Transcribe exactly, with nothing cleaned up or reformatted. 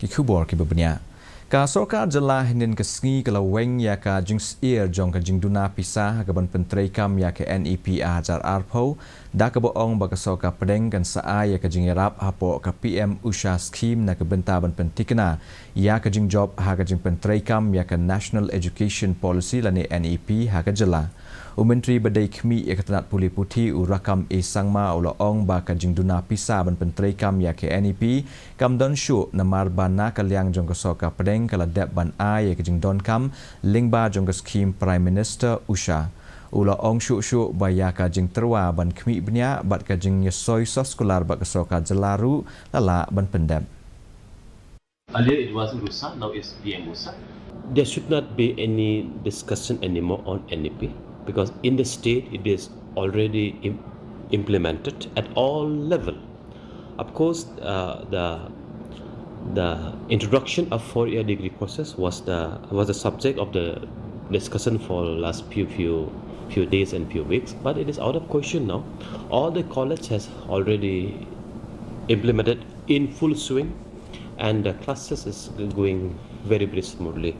Ki khubor kiba bniah. Ka Sorkar Jylla hynnin ka sngi ka la weng ïa ka jingsyier jong ka jingduna pisa ha kaban pyntreikam ïa ka N E P ar hajar arphew, da kaba ong ba ka Sorkar Pdeng kan sa ai ïa ka jingïarap hapoh ka P M Usha Scheme na ka bynta ban pynthikna ïa ka jingjop ha ka jingpyntreikam ïa ka National Education Policy lane N E P ha ka jylla. U Myntri ba dei khmih ïa ka tnat pule puthi, u Rakkam A Sangma, u la ong ba ka jingduna pisa ban pyntreikam ïa ka N E P kam don shuh namar ba na ka liang jong ka Sorkar Pdeng ka la dep ban ai ïa ka jingdonkam lyngba jong ka skhim Prime Minister Usha. U la ong shuh shuh ba ïa ka jingtyrwa ban khmih bniah bad ka jingïasoi soskular bad ka Sorkar Jylla ruh la lah ban pyndep. Earlier it was Usha, now it's P M Usha. There should not be any discussion anymore on N E P because in the state it is already im- implemented at all level. Of course, uh, the the introduction of four-year degree courses was the was the subject of the discussion for last few few few days and few weeks. But it is out of question now. All the college has already implemented in full swing, and the classes is going very very smoothly.